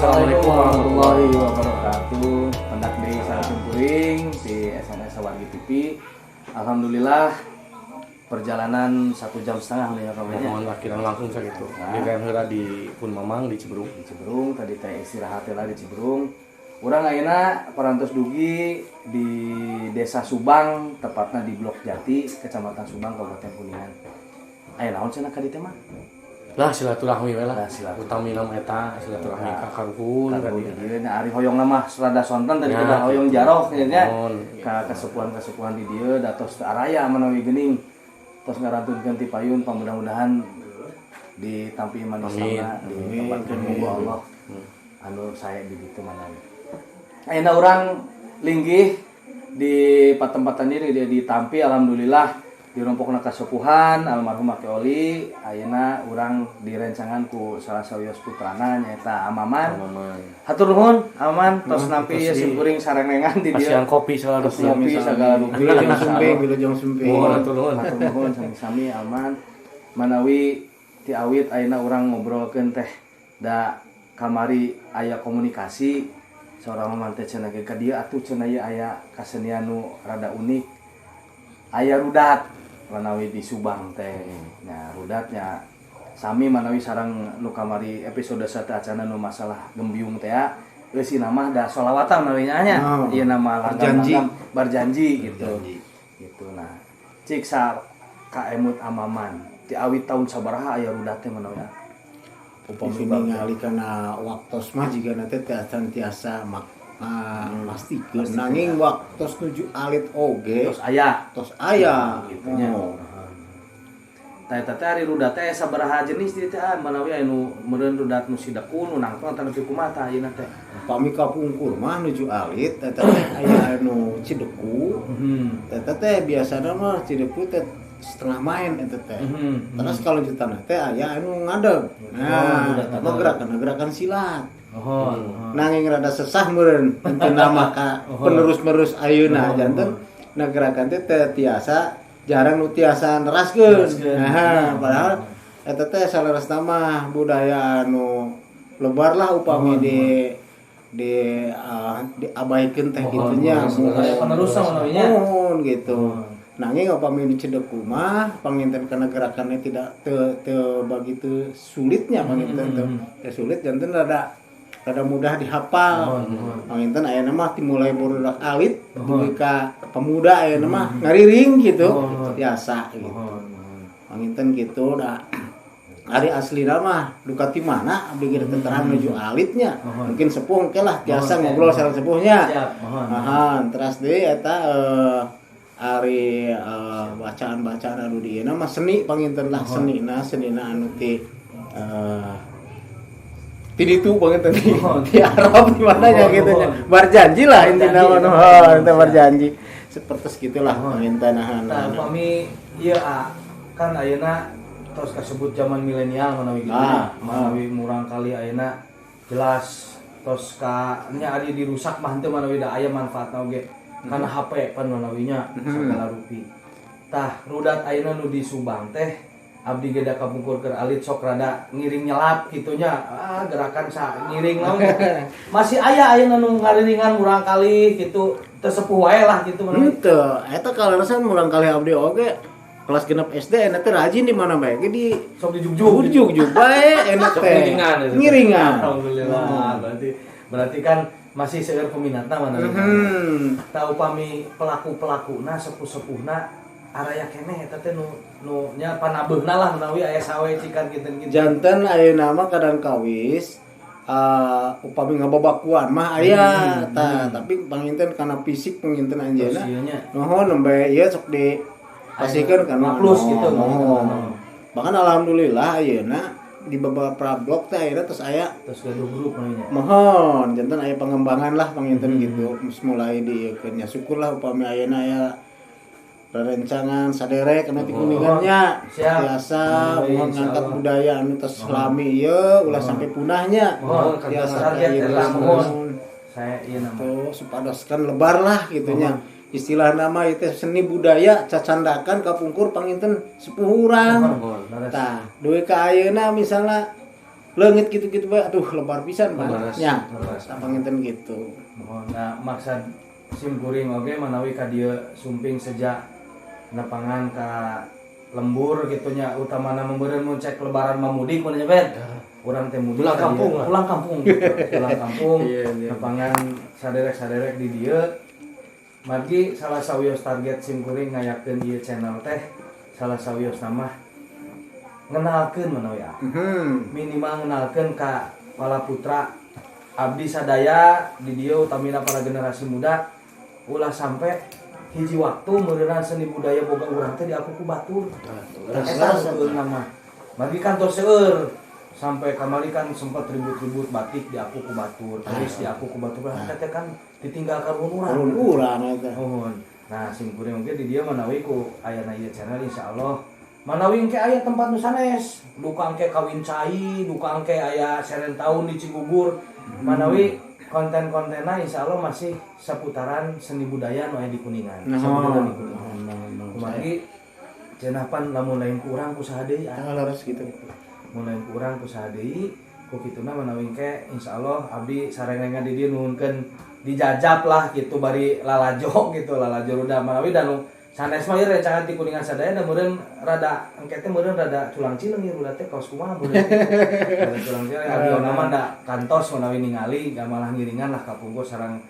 Assalamualaikum warahmatullahi wabarakatuh. Pendak deui sareng kuring di SNS Wargi TV. Alhamdulillah, perjalanan 1,5 jam nih ya kabarnya. Mohon akhirnya langsung sakitu. Di kan heula di pun Mamang di Ciberung. Di Ciberung tadi teh istirahat lah di Ciberung. Urang ayeuna parantos dugi di Desa Subang, tepatnya di Blok Jati, Kecamatan Subang, Kabupaten Kuningan. Aya naon cenah ka dieu teh mah? Lah, silaturahmi we lah. Lah, silaturahmi. Utamina mah eta silaturahmi ka karuhun ka Karuhun dieu. Di dieu nya, ari hoyong mah rada sonten tadi Ya, kita hoyong gitu. Jaroh nya Mohon. Ka kasepuhan-kasepuhan di dieu da tos teu araya manawi geuning tos ngarantunkeun ti payun. Mudah-mudahan ditampi iman Amin. Islamna, ditempatkeun ku Allah anu sae di ditu manawi. Ayeuna urang linggih di patempatan diri dia ditampi, alhamdulillah, di rompokna kasepuhan almarhum Aki Oli. Ayeuna urang direncangan ku salah sawios putrana, nyaeta Amaman. Maman. Hatur nuhun, Amaman, tos nampi tos sim kuring sarengan di dieu. Pasian kopi segala rupi. Ngopi segala rupi. Wilujeng sumping, wilujeng sumping. Mohon, hatur nuhun. Hatur nuhun sami-sami, Aman. Manawi ti awit ayeuna urang ngobrolkeun teh da kamari aya komunikasi seorang Maman teh cenah ge ka dieu atuh cenah ieu aya kasenian nu rada unik, aya rudat manawi di Subang teh. Nah, rudatnya sami manawi sareng nu kamari episode sateuacana nu masalah gembyung teh ya. Eusina mah da solawatan manawi nya. Oh. Ieu nama Berjanji. langgam-langgam berjanji gitu. Berjanji. Gitu. Nah, cik sa kaemut Amaman ti awit tahun sabaraha aya rudat teh manawi? Upami ningali kana waktos mah jigana teh tiasa tiasa mak pastikeun, nanging waktos nuju alit oge Terus aya tos aya. Gitu nya. Oh. Tah, eta teh ari rudat teh sabaraha jenis di teh, ah, manawi aya nu meureun rudat nu sideku, nu nangtung, atawa nu kumaha tah ayeuna teh? Upami kapungkur mah nuju alit eta teh aya anu cideku. Eta teh biasana mah cideku teh setengah main eta teh. Terus kalau jutaan teh aya anu ngadeg. Nah, rudat eta mah gerakan gerakan silat. Oh. Nanging rada sesah meureun intina mah ka penerus-penerus ayeuna, janten nah gerakan teh teu tiasa, jarang nu tiasa neraskeun. Neraskeun. Nah, padahal eta teh saleresna mah budaya anu lebar lah upami di diabaikeun teh kitu nya. Aya penerusna manawi nya. Mohon gitu. Nanging upami di Cideku mah panginten karena gerakannya tidak teu teu begitu sulitnya, panginten teu teu sulit, janten rada rada mudah dihafal. Panginten ayeuna mah dimulai barudak alit dugi ka pemuda ayeuna mah ngariring gitu. Biasa gitu. Panginten gitu da ari aslina mah duka ti mana abdi ge teu terang nuju alitnya. Mungkin sepuh engke lah tiasa ngobrol sareng sepuhnya. Siap, mohon. Ahan, teras deui eta ari bacaan-bacaan anu di ieu mah seni panginten lah, senina senina anu ti ti ditu panginten di Arab di mana nya gitu nya. Barjanji lah intina mah, nuhun teh barjanji. Seperti gitulah panginten nahan. Nah, upami ieu ah, kan ayeuna tos kasebut zaman milenial manawi gitu Ah, nya. Manawi murang kali ayeuna jelas tos ka nya ari dirusak mah henteu manawi da aya manfaatna oge kana HP pan manawinya segala rupi. Tah, rudat ayeuna nu di Subang teh abdi ge da kapungkur keur alit sok rada ngiring nyelap kitu nya. Ah, gerakan sa ngiring naon gitu. Masih aya ayeuna nu ngariringan murang kali gitu, teu sepuh wae lah gitu manawi? Henteu, eta kaleresan murang kali abdi oge kelas 6 SD enak teh rajin di mana bae ge di Sok dijugjug. Jugjug bae enak Sok teh. ngiringan itu. Ngiringan. Alhamdulillah. Berarti berarti kan masih seueur peminatna mana. Tah, upami pelaku-pelakuna, sepuh-sepuhna araya keneh eta teh nu nu nya panabeuna lah menawi aya sawe cikan kinten-kinten? Janten ayeuna mah kadang kawis upami ngababakuan mah aya tah, tapi panginten kana fisik panginten anjeunna Terus ieu nya. Nuhun nembe ieu sok di pasihkeun kana Plus gitu, nuhun. Bahkan alhamdulillah ayeuna di beberapa blok teh ayeuna terus aya Terus gaduh grup namanya. Mohon janten aya pengembangan lah panginten gitu. Geus mulai di nya, syukurlah upami ayeuna aya rerencangan saderek anu ti Kuningannya biasa Amin, mohon ngangkat insyaallah. Budaya anu tos lami ieu ulah sampai punahnya. Mohon biasa target ieu eta, mohon. Mohon. Saya ieu nama. Tuh supados kan lebar lah gitunya. Istilah nama itu seni budaya cacandakan kapungkur panginten sepuh urang. Mohon, leres. Tah, duwe ka ayeuna misalnya Leungit gitu-gitu bae, aduh lebar pisan Pak. Lebar. Nya. Lebar. Panginten gitu. Mohon nah maksad sim kuring oge manawi ka dieu sumping sejak nepangan ka lembur gitu nya, utamana membeureun mun cek lebaran mah mudik mun nya Bet. Urang teh mudik Pulang ka dieu. kampung lah. Pulang kampung gitu. Pulang kampung Iya, iya. nepangan saderek-saderek di dieu. Margi salah sawios target sim kuring ngayakeun ieu channel teh salah sawios mah ngenalkeun manawi ah. Minimal ngenalkeun ka para putra abdi sadaya di dieu, utamina para generasi muda, ulah sampai hiji waktu meureunan seni budaya boga urang teh diaku ku batur. Eta heukeun mah. Margi kantos seueur sampai kamari kan sempat ribut-ribut batik diaku ku batur, keris diaku ku batur. Nah, teh kan ditinggal karuhun urang. Karuhun urang eta. Nuhun. Nah, sim kuring oge di dieu manawi ku ayana ieu channel, insyaallah manawi engke aya tempat nu sanes, duka engke kawin cai, duka engke aya seren taun di Cigugur, manawi konten-kontenna insyaallah masih seputaran seni budaya nu aya di Kuningan. Nah, Seni budaya di Kuningan. nah. Kumargi cenah pan lamun lain ku urang ku saha deui ah. Tanggal harus gitu. Mun lain ku urang ku saha deui, ku kituna manawi engke insyaallah abdi sarengan di dieu nuhunkeun dijajap lah gitu bari lalajo gitu, lalajo ruda manawi dan nu sanes mah ieu rencangan ti Kuningan sadaya da meureun rada engke teh meureun rada culang cileung ieu ruda teh kaos kumaha meureun rada culang cileung abdi mah da kantos manawi ningali da malah ngiringan lah kapungkur sareng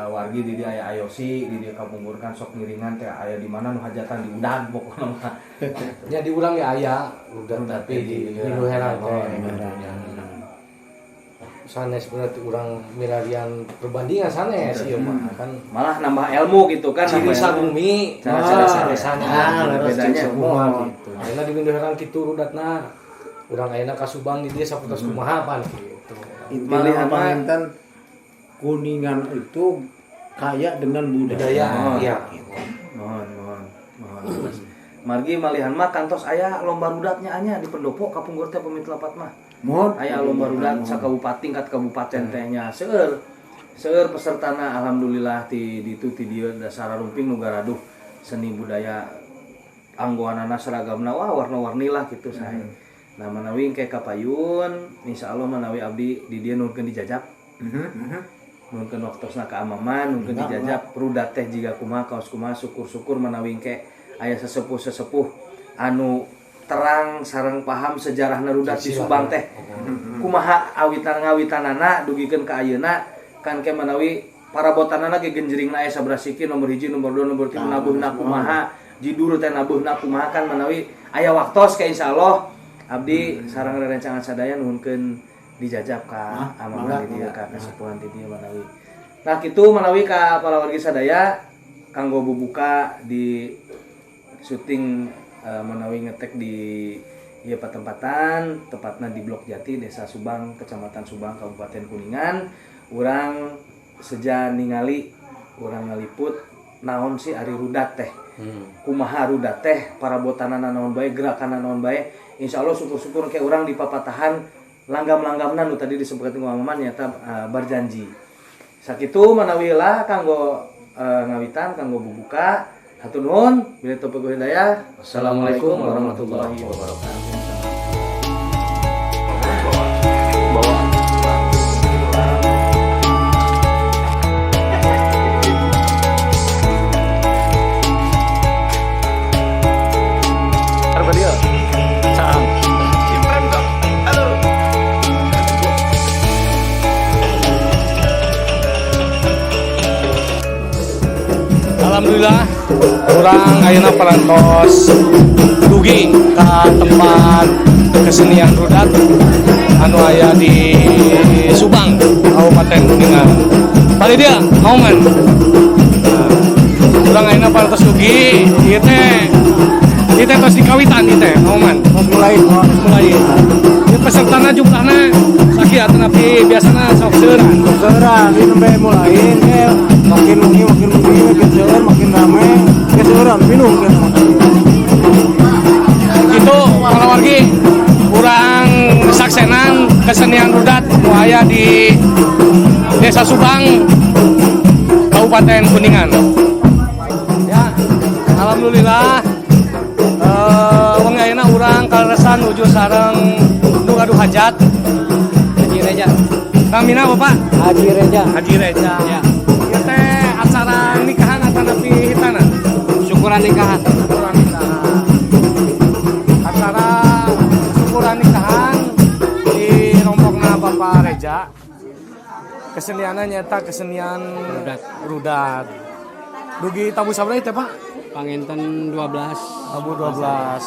wargi di dieu aya Ayosi di dieu kapungkur kan sok ngiringan teh aya di mana nu hajatan di udag pokona mah. Nya di urang ge aya rudat Rudat tapi di di Minggu Herang teh. Herang. Sanes berarti urang milarian perbandingan sanes ieu mah kan malah nambah ilmu gitu kan, ciri nambah ilmu. sabumi Cara-cara sanesana Ah, leres bedanya. kumaha gitu. Ayeuna di Minggu Herang kitu rudatna. Urang ayeuna ka Subang di dieu saputas kumaha pan gitu. Intinya Malihan mah- panginten Kuningan itu kaya dengan budaya. Budaya, Oh. iya. Mohon, mohon, mohon. Margi malihan mah kantos aya lomba rudatnya anya di pendopo kapungkur teh pamit lapat mah. Mohon. Aya lomba rudat sakabupaten tingkat kabupaten teh nya seueur. Seueur pesertana alhamdulillah ti ditu ti dieu dasar rumping nu garaduh seni budaya anggoanana seragamna wah warna-warni lah gitu sae. Nah manawi engke kapayun insyaallah manawi abdi di dieu nuhunkeun dijajap. Nuhunkeun waktosna ka amaman, nuhunkeun dijajap rudat teh jiga kumaha kaos kumaha, syukur-syukur manawi engke aya sesepuh-sesepuh anu terang sareng paham sejarahna rudat di Subang teh kumaha awitan ngawitanana dugikeun ka ayeuna kan ke manawi parabotanana ge genjringna aya sabaraha siki nomor 1 nomor 2 nomor 3 nabuhna kumaha jidur teh nabuhna kumaha kan manawi aya waktos ke insyaallah abdi sareng rerencangan sadaya nuhunkeun dijajap ka amaman di dieu ka kasepuhan di dieu manawi. Nah kitu manawi ka para wargi sadaya kanggo bubuka di syuting manawi ngetek di ieu patempatan tepatna di Blok Jati Desa Subang Kecamatan Subang Kabupaten Kuningan. Urang seja ningali urang ngaliput naon sih ari rudat teh, kumaha rudat teh parabotanana naon bae gerakanna naon bae, insyaallah syukur-syukur ke urang di papatahan langgam-langgamna nu tadi disebutkeun ku Maman nyata berjanji sakitu manawi lah kanggo ngawitan kanggo bubuka. Hatur nuhun, bila taufiq wal hidayah. Wassalamualaikum warahmatullahi wabarakatuh. Alhamdulillah urang ayeuna parantos dugi ka tempat kesenian rudat anu aya di Subang, Kabupaten Kuningan. Pali dia, Auman. Nah, urang ayeuna parantos dugi, ieu teh ieu teh tos dikawitan ieu teh, Auman. Tos mulai, Tos mulai. Ieu pesertana jumlahna sakieu atanapi biasana sok seueuran. Sok seueuran, ieu nembe mulai teh makin wengi makin wengi makin seueur makin rame, geus seueuran pinuh geus. Itu para wargi urang saksenan kesenian rudat nu aya di Desa Subang, Kabupaten Kuningan. Ya, alhamdulillah wengi ayeuna urang kaleresan nuju sareng nu gaduh hajat. Haji Reja. Namina, Bapak? Haji Reja. Haji Reja. Ya. Ieu teh acara nikahan atanapi hitanan? Syukuran nikahan. Syukuran nikahan. Acara syukuran nikahan di rompokna Bapak Reja. Keseniannya nyaeta kesenian Rudat. Rudat. Dugi tabuh sabaraha teh, Pak? Panginten 12. Tabuh 12.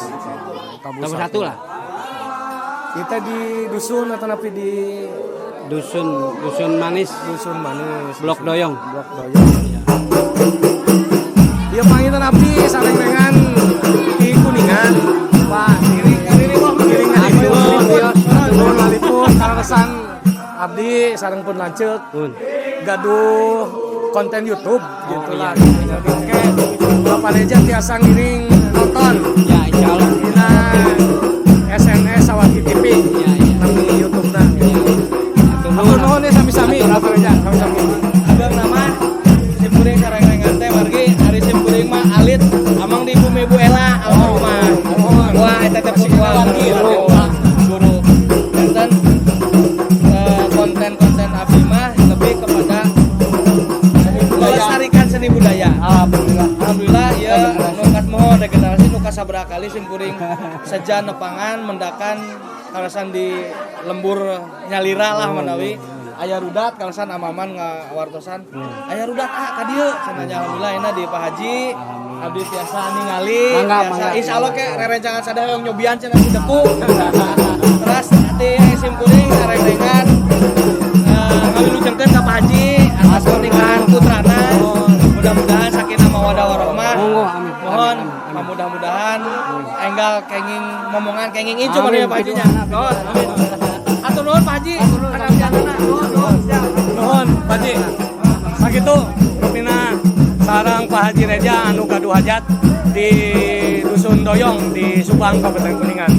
Tabuh satu lah. Kita di dusun atanapi di Dusun Dusun Manis, Dusun Manis? Blok Doyong. Blok Doyong. Ieu panginten abdi sareng-rengan di Kuningan. Pak, ngiring ngiring ngaliput. Nuhun ngaliput kaleresan abdi sareng pun lanceuk Pun. Gaduh konten YouTube gitu lah. Jadi oke, Bapak Reja tiasa ngiring nonton Ya, insya Allah. dina SNS Sawaki TV Ya. nami YouTube na. Ya. Hatur nuhun ya, sami-sami Bapak Reja, sami-sami. Ageng nama simkuring sareng-rengan teh margi ari simkuring mah alit amang di bumi Bu Ela almarhumah. Wah, eta teh wah, guru guru. Janten konten-konten abdi mah lebih kepada melestarikan seni budaya. Alhamdulillah. Alhamdulillah ya, nu mohon regenerasi nu kasabaraha kali simkuring seja nepangan mendakan kaleresan di lembur nyalira lah, manawi aya rudat kaleresan amaman ngawartosan aya rudat, ah, ka dieu cenah. Alhamdulillah enak di Pak Haji abdi tiasa ningali. Mangga, tiasa mangga. Insyaallah ke rerencangan sadaya yang nyobian cenah si deku. Terus nanti simkuring sareng-rengan ngawilujengkeun ka Pak Haji atas pernikahan putrana, mudah-mudahan sakinah mawadah warohmah. Monggo, amin. Mohon. Amin, amin. Mudah-mudahan enggal kenging momongan, kenging incu Amin. pada Pak Haji nya. Nuhun, amin. Atur nuhun, Pak Haji. Kana jatana. Nuhun, nuhun, siap. Nuhun, Pak Haji. Sakitu rupina sareng Pak Haji Reja anu gaduh hajat di Dusun Doyong di Subang, Kabupaten Kuningan.